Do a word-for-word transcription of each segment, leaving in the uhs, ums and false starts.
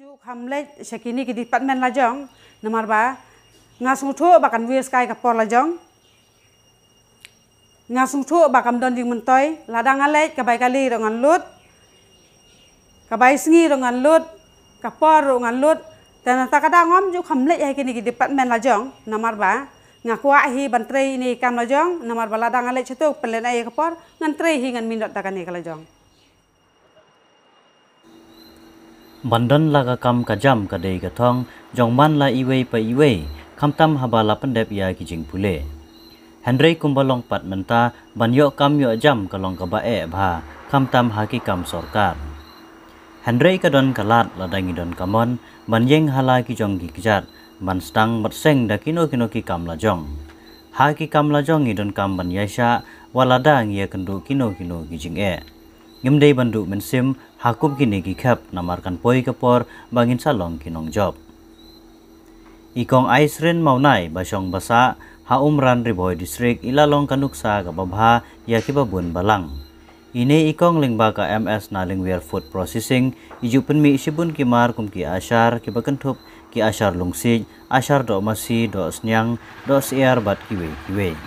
Kham leit sha kine ki department la jong, namar ba nga sngewthuh ba kan wiar skai ka por la jong. Nga sngewthuh ba kam don jingmyntoi, lada nga leit ka bai kali ruh ngan lut, ka bai sngi ruh ngan lut, ka por ruh ngan lut. Te nangta ka daw ngam ju kham leit ha kine ki department la jong, namar ba nga kwah hi ban trei ine i kam la jong, namar ba lada nga leit shato pynleit ïa ka por, ngan trei hi ngan minot da kane ka la jong. Ban don la ka kam ka jam ka dei ka thong jong man la iwei pa iwei, khamtam haba la pyndep ïa ki jingpule. Hynrei kumba long pat mynta, ban ïoh kam ïoh jam ka long kaba eh bha, khamtam ha ki kam sorkar. Hynrei ka don ka lad lada ngi don ka mon ban ïeng ha la ki jong ki kjat, ban sdang bad seng da kino kino ki kam la jong. Ha ki kam la jong ngi donkam ban ïaishah wat lada ngi ïakynduh kino kino ki jingeh. Ngim dei ban duh mynsiem ha kum kine ki khep, namar kan poi ka por ba ngin sa long ki nongjop. I Kong Aisrin Mawnai, ba shong ba sah ha Umran, Ri Bhoi District, i la long ka nuksa kaba bha ïa kiba bun balang. Ine i Kong lyngba ka M S Nalingwiar Food Processing, i ju pynmih shibun ki mar kum ki ashar kiba kynthup ki ashar lungsiej, ashar doh masi, doh sniang, doh syiar bad kiwei kiwei.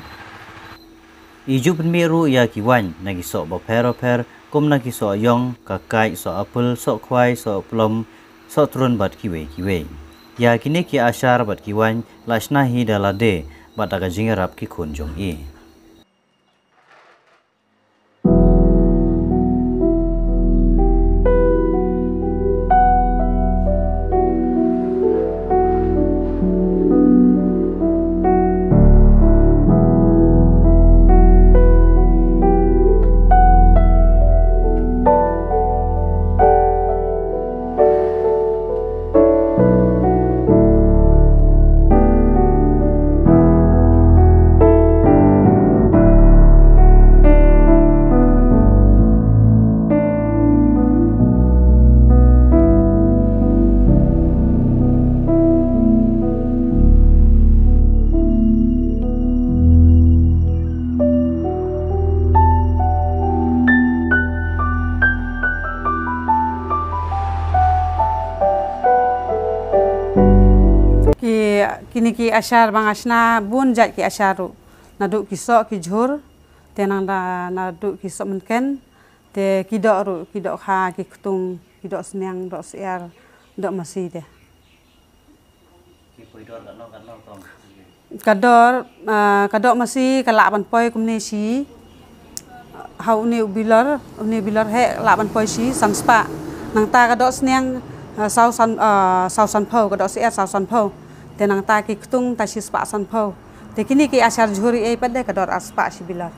I ju pynmih ruh ïa ki waiñ na ki soh bapher bapher, kum na ki soh ïong, ka kait, soh apple, soh khwai, soh plum, soh trun bad kiwei kiwei. Ïa kine ki ashar bad ki waiñ la shna hi da lade bad da ka jingïarap ki khun jong i. Ki, kine ki ashar ba nga shna bun jait ki ashar ruh. Naduh ki soh ki jhur, te nang da naduh ki soh mynken, te ki doh ruh, ki doh kha, ki ktung, ki doh sniang, doh syiar, doh masi te. Ki poi dor katno katno kong? Ka dor, ah, ka doh masi ka lah ban poi kumne shi. Ha une u bilor, une u bilor heh lah ban poi shi san spah. Nangta ka doh sniang, ah, saw san, ah, saw san phew, ka doh syiar saw san phew. Te nangta ki ktung ta shi spah san phew. Te kine ki ashar jhur ei pat de ka dor ar spah shi bilor.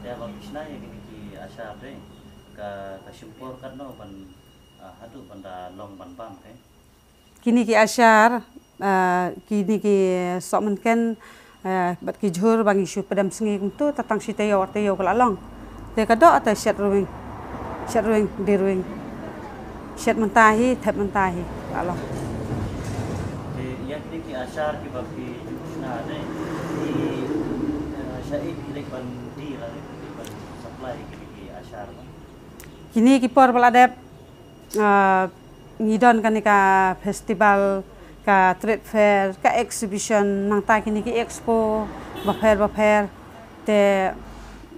Te ba ki shna ïa kine ki ashar de, ka, ka shim por katno ban, ah, haduh ban da long ban bam te? Kine ki ashar, ah, kine ki soh mynken, ah, bad ki jhur ba ngi shu pdem sngi kumtu, ta tang shi taïew ar taïew ka la long. Te ka doh te shet ruwing, shet ruwing, di ruwing. Shet mynta hi, thep mynta hi, ka la long. Te ïa kine ki ashar kiba phi ju shna ne, ki, eh, sha ïa ki leit ban die la ne, ban supply kine ki ashar ba. Kine ki por ba la dep, ah, ngi don kane ka festival, ka trade fair, ka exhibition, nangta kine ki expo bapher bapher. Te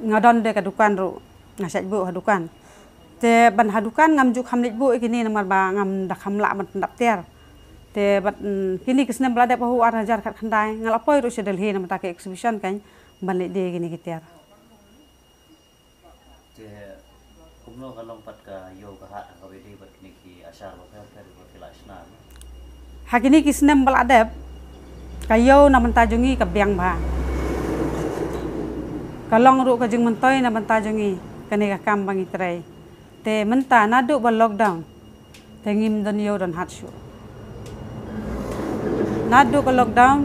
nga don de ka dukan ruh, nga shait buh ha dukan. Te ban ha dukan ngam ju kham leit buh ïa kine namar ba ngam da kham lah ban pyndap tiar. Te bad, mm, kine ki snem ba la dep ha u ar hajar khatkhyndai nga la poi ruh sha Delhi namar ta ka exhibition kan ban leit die ïa kine ki tiar. Te kumno ka long pat ka ïew ka hat ha kaba ïadei bad kine ki ashar bapher bapher ba phi la shna? Ha kine ki snem ba la dep, ka ïew na bynta jong ngi ka biang bha. Ka long ruh ka jingmyntoi na bynta jong ngi kane ka kam ba ngi trei. Te mynta naduh ba lockdown, te ngim don ïew don hat shuh. Naduh ka lockdown,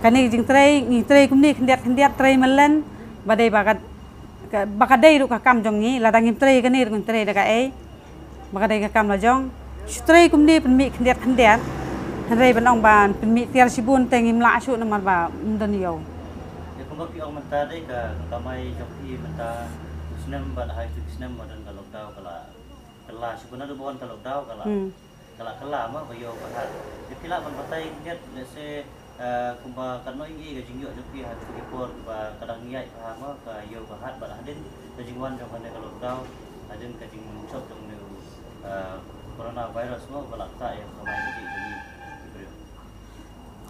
kane ka jingtrei, ngi trei kumne khyndiat khyndiat, trei myllen, ba dei ba ka, ka, ba ka dei ruh ka kam jong ngi, lada ngim trei kane ruh ngim trei da kaei. Ba ka dei ka kam la jong. Shu trei kumne pynmih khyndiat khyndiat. Hynrei ban ong ban pynmih tiar shibun te ngim lah shuh namar ba ym don ïew. Te kumba phi ong mynta dei ka, ka kamai jong phi mynta u snem bad ha kito ki snem ba don ka lockdown ka la, ka la shu kane da ba wan ka lockdown ka la. Hmm. Ka la kylla mo ka ïew ka hat. Te phi lah ban batai khyndiat lehse, eh, kumba katno ïa ka jingïoh jong phi ha kito ki por kiba ka dang ïaid bha mo ka ïew ka hat bad hadien ka jingwan jong kane ka lockdown, hadien ka jingchop jong une u, eh, coronavirus mo ba la ktah ïa ka kamai kajih jong ngi ki briew.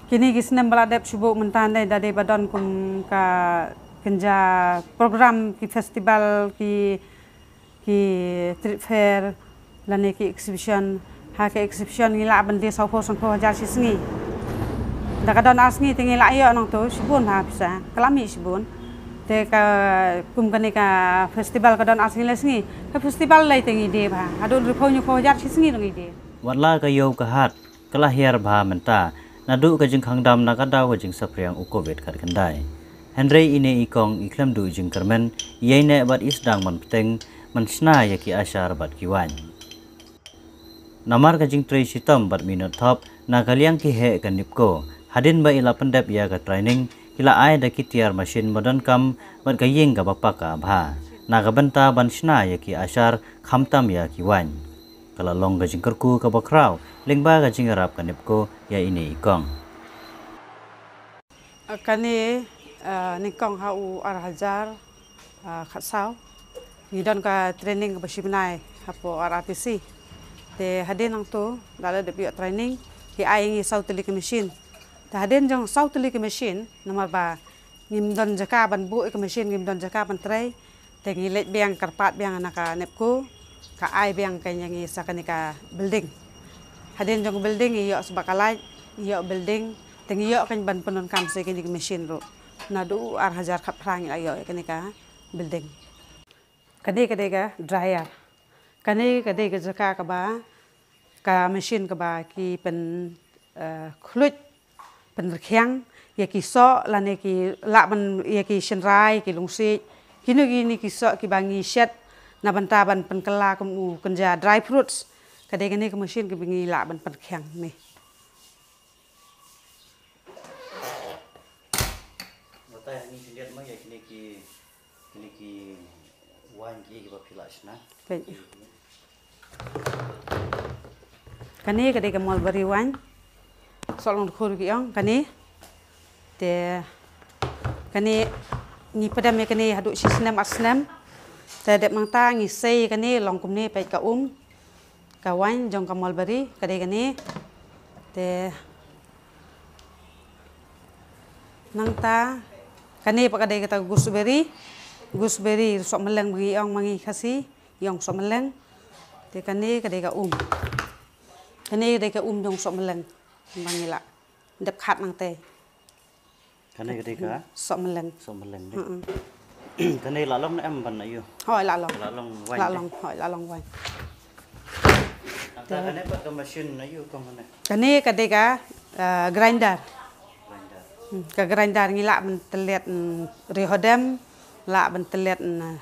Kine ki snem ba la dep shu buh mynta ne da dei ba don kum ka kynja program ki festival ki ki trade fair lane ki exhibition. Ha ka exhibition ngi lah ban die saw phew san phew hajar shi sngi. Da ka don ar sngi te ngi lah ïoh nangto shibun ha pisa ka la mih shibun. Te ka kum kane ka festival ka don ar sngi lai sngi. Ka festival lai te ngi die bha haduh hynriew phew hynñiew phew hajar shi sngi dang ngi die. Wat la ka ïew ka hat ka la hiar bha mynta naduh ka jingkhang dam na ka daw ka jingsaphriang u covid khatkhyndai. Hynrei ine i kong i khlem duh jingkyrmen ïa ine bad i sdang ban bteng ban shna ïa ki ashar bad ki waiñ. Namar ka jingtrei shitom bad minot thop na ka liang ki heh ka NEEPCO, hadien ba i la pyndep ïa ka training ki la ai da ki tiar mashin ba donkam bad ka ïing kaba paka bha. Na ka bynta ban shna ïa ki ashar khamtam ïa ki waiñ. Ka la long ka jingkyrkhu kaba khraw lyngba ka jingïarap ka NEEPCO ïa ine i kong. Kane, eh, nyngkong ha u ar hajar, eh, khatsaw ngi don ka training kaba shi bnai hapoh RRTC. Te hadien nangto da la dep ïoh training ki ai ngi saw tylli ki machine. Te hadien jong saw tylli ki machine namar ba ngim don jaka ban buh ïa ki machine, ngim don jaka ban trei. Te ngi leit biang kyrpad biang na ka NEEPCO ka ai biang ka ïa ngi sa kane ka building. Hadien jong building ngi ïoh sbak ka light, ngi ïoh building, te ngi ïoh kan ban pyndonkam sa kine ki machine ruh. Naduh ar hajar khatphra ngi la ïoh ïa kane ka building. Kane ka dei ka dryer. Kane ka dei ka jaka kaba ka machine kaba ki pyn, eh, khluit pynrkhiang ïa ki soh lane ki lah ban ïa ki shynrai ki lungsiej. Kino kine ki soh kiba ngi shet na bynta ban pynkylla kum u kynja dry fruits. Ka dei kane ka machine kiba ngi lah ban pynrkhiang ne. Batai hangne khyndiat ma ïa kine ki, kine ki waiñ ki kiba phi la shna. Peit. Kane ka dei ka mulberry waiñ. Soh long dkhur ki ong kane. Te kane ngi pdem ïa kane haduh shi snem ar snem. Te dep nangta ngi sei ïa kane long kumne peit ka um. Ka waiñ jong ka mulberry ka dei kane. Te nangta kane pat ka dei kata gooseberry. Gooseberry soh mylleng ba ngi ong ma ngi Khasi, ngi ong soh mylleng. Te kane ka dei ka um. Kane ka dei ka um jong soh mylleng ba ngi la dep khat nangte. Kane ka dei ka soh mylleng. Soh mylleng de. Mm-mm. Kane la long ne em ban aiu? Hoi, la long. La long waiñ. La long, hoi, la long waiñ. Nangta kane pat ka machine aiu kong kane? Kane ka dei ka, eh, grinder. Grinder. Hmm, ka grinder ngi lah ban tylliat, mm, rihodem, lah ban tylliat, mm,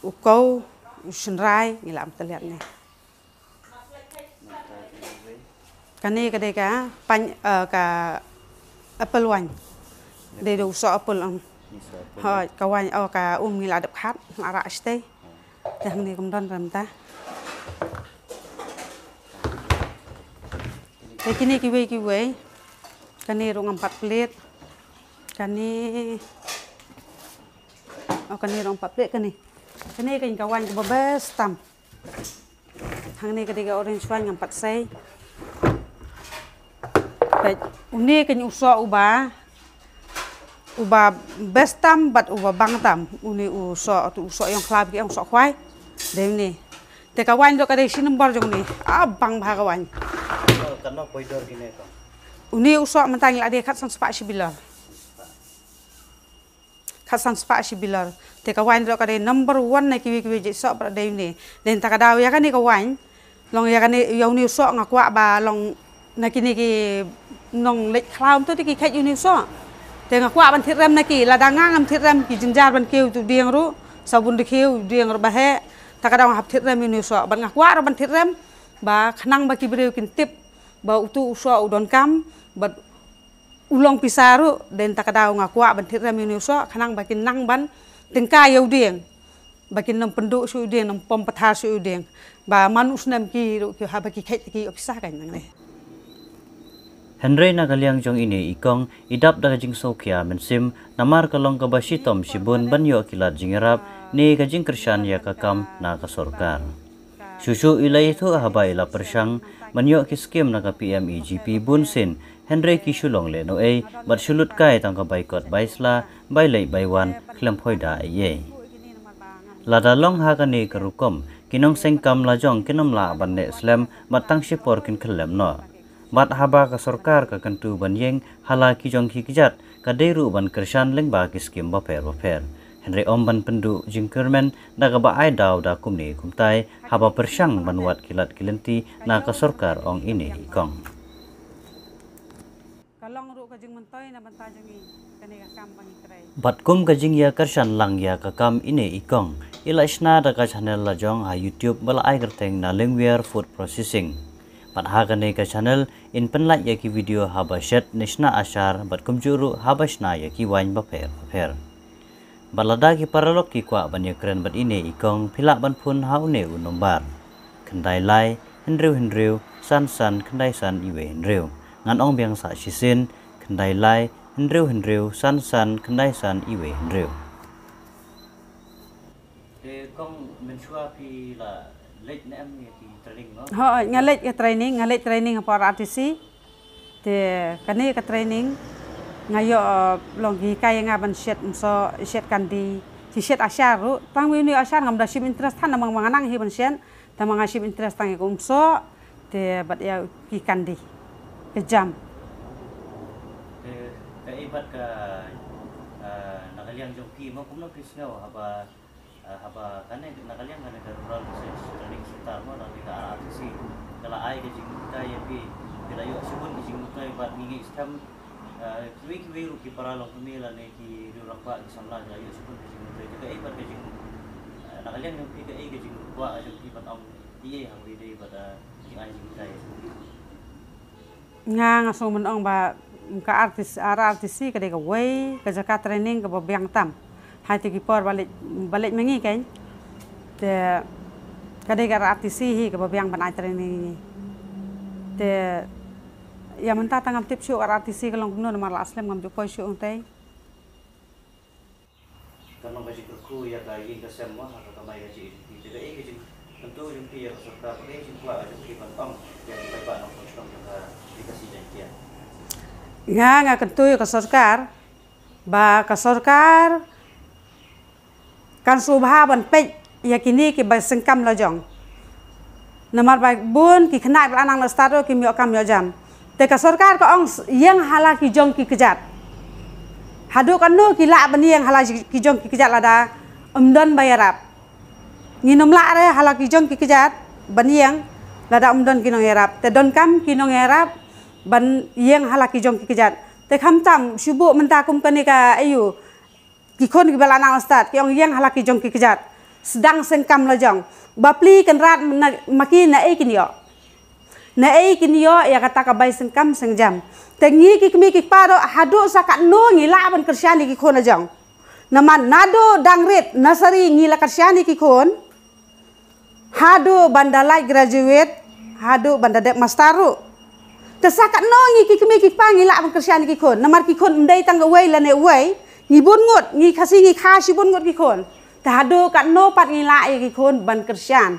u kow, u shynrai, ngi lah ban tylliat ne. Kane ka dei ka pan, eh, ka apple waiñ. Dei da u soh apple, um. Hoi, ka waiñ, oh, ka um ngi la dep khat, la rah shatei. Te hangne kam don rem ta. Te kine kiwei kiwei. Kane ruh ngam pat plie. Kane. Oh, kane ruh ngam pat plie kane. Kane kan ka waiñ kaba best tam. Hangne ka dei ka orange wine ngam pat sei. Peit, une kane u soh uba, uba best tam bad uba bang tam. Une u soh, u soh ïong khlaw ki ong soh khwai. Dei une. Te ka wine dok ka dei shi nombor jong une. Ah, bang bha ka wine. Kano poi dor kine ka? Une u soh mynta ngi la dei khatsan spah shi bilor. Khatsan spah shi bilor. Te ka wine ruh ka dei number one na kiwei kiwei jait soh ba dei une. Dei ta ka daw ïa kane ka wine. Long ïa kane ïa une u soh nga kwah ba long na kine ki nongleit khlaw to te ki kheit une u soh. Te nga kwah ban thied rem na ki lada nga ngam thied rem ki jynjar ban kiew tu dieng ruh. Sabun da kiew dieng ruh ba heh. Ta ka daw nga hap thied rem une u soh. Bad nga kwah ruh ban thied rem ba khnang ba ki briew kin tip ba utu u soh u donkam bad u long pisa ruh, dei ta ka daw nga kwah ban thied rem ïa une u soh, khnang ba kin nang ban tyngkai ïa u dieng. Ba kin nym pynduh shuh u dieng, nym pom pathar shuh u dieng. Ba man u snem ki ruh ki haba ki kheit ki officer kan nangne. Hynrei na ka liang jong ine i kong, i dap da ka jingsngewkhia mynsiem, namar ka long kaba shitom shibun ban ïoh ki lad jingïarap, ne ka jingkyrshan ïa ka kam na ka sorkar. Shuh shuh i la ïathuh haba i la pyrshang ban ïoh ki skim na ka P M E G P bun sien, hynrei ki shu long lehnohei, bad shu lut kai tang ka bai kot bai sla, bai leit bai wan, khlem poi da ei ei. Lada long ha kane ka rukom, ki nongseng kam lajong kin ym lah ban neh slem, bad tang shipor kin khyllem noh. Bad haba ka sorkar ka kyntu ban ïeng ha la ki jong ki kjat, ka dei ruh ban kyrshan lyngba ki skim bapher bapher. Hynrei ym ban pynduh jingkyrmen da kaba ai daw da kumne kumtai, haba pyrshang ban wad ki lad ki lynti na ka sorkar, ong ine i kong. Ka long ruh ka jingmyntoi na bynta jong ngi, kane ka kam ba ngi trei. Bad kum ka jingïakyrshan lang ïa ka kam ine i kong, i la shna da ka channel lajong ha YouTube ba la ai kyrteng Nalingwiar Food Processing. Bad ha kane ka channel in pynlait ïa ki video haba shet ne shna ashar, bad kumjuh ruh haba shna ïa ki waiñ bapher bapher. Bad lada ki paralok ki kwah ban ïakren bad ine i kong, phi lah ban phone ha une u nombar: khyndai lai, hynriew hynriew, san san, khyndai san, iwei hynriew. Ngan ong biang sa shisien: khyndai lai, hynriew hynriew, san san, khyndai san, iwei hynriew. Te kong, mynshuwa phi la leit ne em ïa ki training, no? Hooid, nga leit ïa training, nga leit training hapoh R R T C. Te kane ka training nga ïoh, eh, long ki hikai ïa nga ban shet umsoh, shet kandi, ki shet ashar ruh. Tang wi une u ashar ngam da shim interest than, namar ba nga nang hi ban shet. Tang ba nga shim interest tang ïa ka umsoh, te bad ïa ki kandi, ka jam. Te kaei pat ka, eh, na ka liang jong phi, mo, kumno phi sngew haba Ah, haba kane, na ka liang kane ka Rural Research Training Center, mo, na ka R R T C, ka la ai ka jingmyntoi ïa phi, phi la ïoh shibun ka jingmyntoi, bad ngi ngeit skhem, ah, kiwei kiwei ruh ki para longkmie lane ki riew rangbah ki samla ki la ïoh shibun ka jingmyntoi. Te kaei pat ka jing, ah, na ka liang jong phi, kaei ka jingkwah jong phi ban ong ïa ha kawei de bad, ah, jingai jingmyntoi? Nga, nga sngew ban ong ba ka R T C, R R T C ka dei kawei ka jaka training kaba biang tam. Hai te ki por ba leit, ba leit ma ngi kein. Te ka dei ka R R T C hi kaba biang ban ai training ïa ngi. Te ïa mynta tang ngam tip shuh ka R R T C ka long kumno, namar la slem ngam ju poi shuh ong tei. Kan long ka jingkyrkhu ïa ka ïing ka sem, mo, ha ka kamai kajih jong phi. Te kaei ka jingkyntu jong phi ïa ka sorkar, kaei ka jingkwah jong phi ban ong ïa ki paidbah nongshong shnong jong ka Ri Khasi Jaiñtia? Nga, nga kyntu ïa ka sorkar ba ka sorkar kan sngewbha ban peit ïa kine kiba seng kam lajong. Namar ba bun ki khynnah ba la nang la stad ruh kim ïoh kam ïoh jam. Te ka sorkar ka ong s-, ïeng ha la ki jong ki kjat. Haduh katno ki lah ban ïeng ha la ki jong ki kjat lada ym don ba ïarap? Ngin ym lah re ha la ki jong ki kjat ban ïeng lada ym don ki nongïarap. Te donkam ki nongïarap ban ïeng ha la ki jong ki kjat. Te khamtam shu buh mynta kum kane ka, aiu, ki khun kiba la nang la stad, ki ong ïeng ha la ki jong ki kjat. Sdang seng kam lajong. Bapli Kynrad na, ma ki naei kin ïoh? Naei kin ïoh ïa kata ka bai seng kam seng jam? Te ngi ki kmie ki kpa ruh, haduh sa katno ngi lah ban kyrshan ïa ki khun lajong? Namar naduh dang rit, nursery, ngi la kyrshan ïa ki khun. Haduh ban da lait graduate, haduh ban da dep master ruh. Te sa katno ngi ki kmie ki kpa ngi lah ban kyrshan ïa ki khun? Namar ki khun ym dei tang uwei lane uwei, ngi bun ngut, ngi Khasi ngi kha shibun ngut ki khun. Te haduh katno pat ngi lah ïa ki khun ban kyrshan?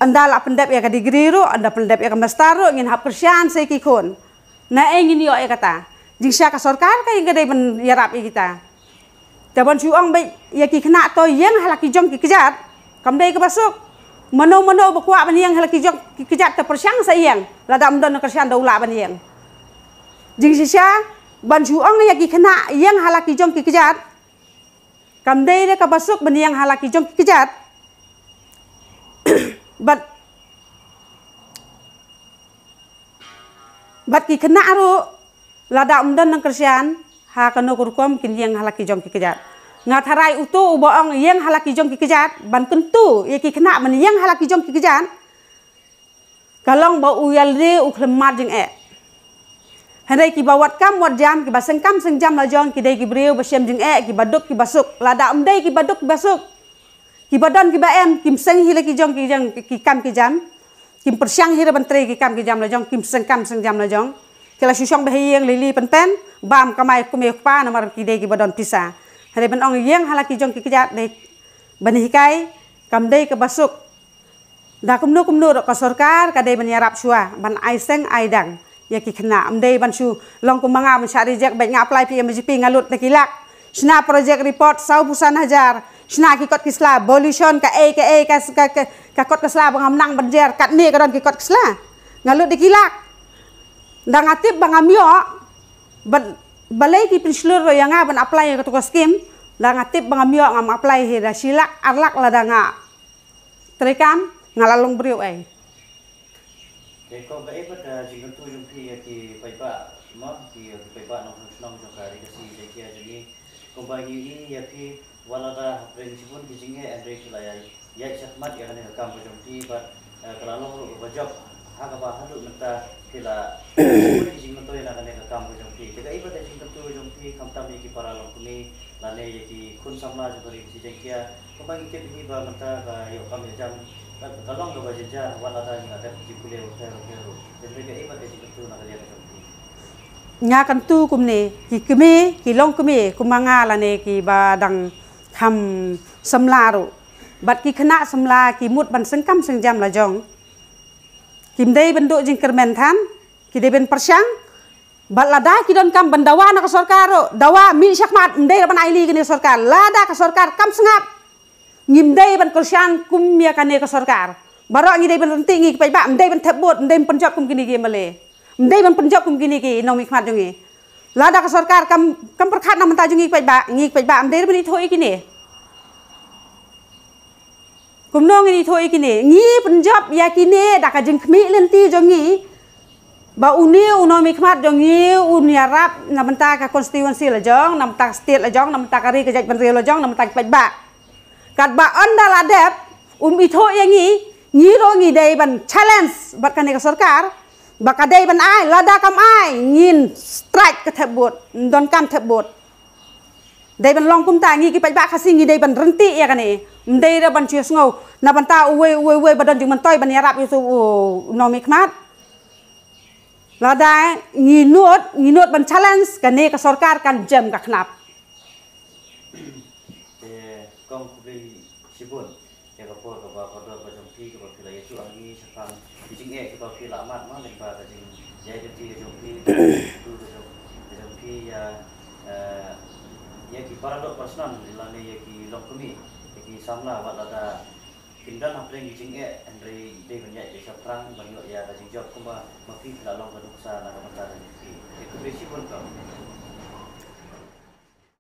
Ynda la pyndep ïa ka degree ruh, ynda pyndep ïa ka master ruh, ngin hap kyrshan sa ïa ki khun. Naei ngin ïoh ïa kata? Jingshisha ka sorkar ka ïeng ka dei ban ïarap ïa kita. Te ban shu ong beit ïa ki khynnah to ïeng ha la ki jong ki kjat, kam dei kaba suk. Mano mano ba kwah ban ïeng ha la ki jong ki kjat te pyrshang sa ïeng, lada ym don nongkyrshan da u lah ban ïeng. Jingshisha ban shu ong ïa ki khynnah ïeng ha la ki jong ki kjat, kam dei re kaba suk ban ïeng ha la ki jong ki kjat. Bad, bad ki khynnah ruh, lada ym don nongkyrshan, ha kano ka rukom kin ïeng ha la ki jong ki kjat? Nga tharai uto uba ong ïeng ha la ki jong ki kjat, ban kyntu ïa ki khynnah ban ïeng ha la ki jong ki kjat, ka long ba u ïalade u khlem mad jingeh. Hynrei kiba wad kam wad jam, kiba seng kam seng jam lajong, ki dei ki briew ba shem jingeh, kiba duk kiba suk. Lada ym dei kiba duk kiba suk, Kiba don kiba em, kim seng hi la ki jong ki jong ki kam ki jam. Kim pyrshang hi la ban trei ki kam ki jam la jong, kim seng kam seng jam la jong. Ki la shu shong bha ha ïing lili pynpen, bam kamai kum ïa u kpa namar ki dei kiba don pisa. Hynrei ban ong ïeng ha la ki jong ki kjat dei ban hikai, kam dei kaba suk. Da kumno kumno ruh ka sorkar ka dei ban ïarap shuwa ban ai seng ai dang ïa ki khynnah. Ym dei ban shu long kum ma nga ban shah reject bad nga apply P M G P, nga lut da ki lak. Shna project report saw phew san hajar. Shna ki kot ki sla, pollution, ka ei ka ei ka, ka, ka, ka kot ka sla ba ngam nang ban jer, katne ka don ki kot ki sla. Nga lut da ki lak. Da nga tip ba ngam ïoh, ba, balei ki pynshlur ruh ïa nga ban apply ïa katu ka skim. Da nga tip ba ngam ïoh, ngam apply hi da shi lak ar lak lada nga treikam, nga la long briew ei. Te kong, kaei pat ka jingkyntu jong phi ïa ki paidbah, ma, ki, ki paidbah nongshong shnong jong ka Ri Khasi Jaiñtia jong ngi. Kumba ngi ïohi ïa phi, wat lada hapdeng shibun ki jingeh hynrei phi la ïai, ïai shakhmat ïa kane ka kam ka jong phi, bad, eh, ka la long ruh kaba jop ha kaba haduh mynta phi la shibun ki jingmyntoi na kane ka kam ka jong phi. Te kaei pat ka jingkyntu jong phi khamtam ïa ki para longkmie lane ïa ki khun samla jong ka Ri Khasi Jaiñtia. Kumba ngi tip hi ba mynta ka ïoh kam ïoh jam ka, ka long kaba jynjar, wat lada ngi la dep ki jingpule bapher bapher ruh. Te hynrei kaei pat ka jingkyntu na ka liang ka jong phi? Nga kyntu kumne, ki kmie, ki longkmie kum ma nga lane kiba dang kham samla ruh, bad ki khynnah samla ki mut ban seng kam seng jam la jong. Kim dei ban duh jingkyrmen than, ki dei ban pyrshang. Bad lada ki donkam ban dawa na ka sorkar ruh, dawa mih shakhmat, ym dei ban ailad ïa kane ka sorkar. Lada ka sorkar kam sngap, ngim dei ban kyrshan kum ïa kane ka sorkar. Baroh ngi dei ban ryntih, ngi ki paidbah, ym dei ban thep vote, ym dei ban pynjop kum kine ki M L A. Ym dei ban pynjop kum kine ki nongmihkhmat jong ngi. Lada ka sorkar kam, kam pyrkhat na ka bynta jong ngi ki paidbah, ngi ki paidbah ym dei ban ithuh ïa kine. Kumno ngin ithuh ïa kine? Ngi pynjop ïa kine da ka jingkhmih lynti jong ngi ba une u nongmihkhmat jong ngi un ïarap na ka bynta ka constituency la jong, na ka bynta ka state la jong, na ka bynta ka ri ka jaitbynriew la jong, na ka bynta ki paidbah. Katba ynda la dep, um ithuh ïa ngi, ngi ruh ngi dei ban challenge bad kane ka sorkar ba ka dei ban ai, lada kam ai, ngin strike ka thep vote, ym donkam thep vote. Dei ban long kumta, ngi ki paidbah Khasi ngi dei ban ryntih ïa kane. Ym dei ruh ban shu sngew na ka bynta uwei uwei uwei ba don jingmyntoi ban ïarap ïa utu u nongmihkhmat. Lada ngi nud, ngi nud ban challenge, kane ka sorkar kan jem ka khnap. Te kong, khublei shibun ïa ka por kaba kordor ka jong phi kaba phi la ïathuh ha ngi shaphang ki jingeh kiba phi la mad, ma, lyngba ka jingïaid lynti ka jong phi, ka jingkyntu ka jong, ka jong phi ïa, eh, ïa ki para doh para snam lane ïa ki longkmie, ïa ki samla, wat lada kim don hapdeng ki jingeh hynrei dei ban ïaid beit shaphrang ban ïoh ïa ka jingjop kumba ma phi phi la long ka nuksa na ka bynta ka jong phi. Te khublei shibun kong.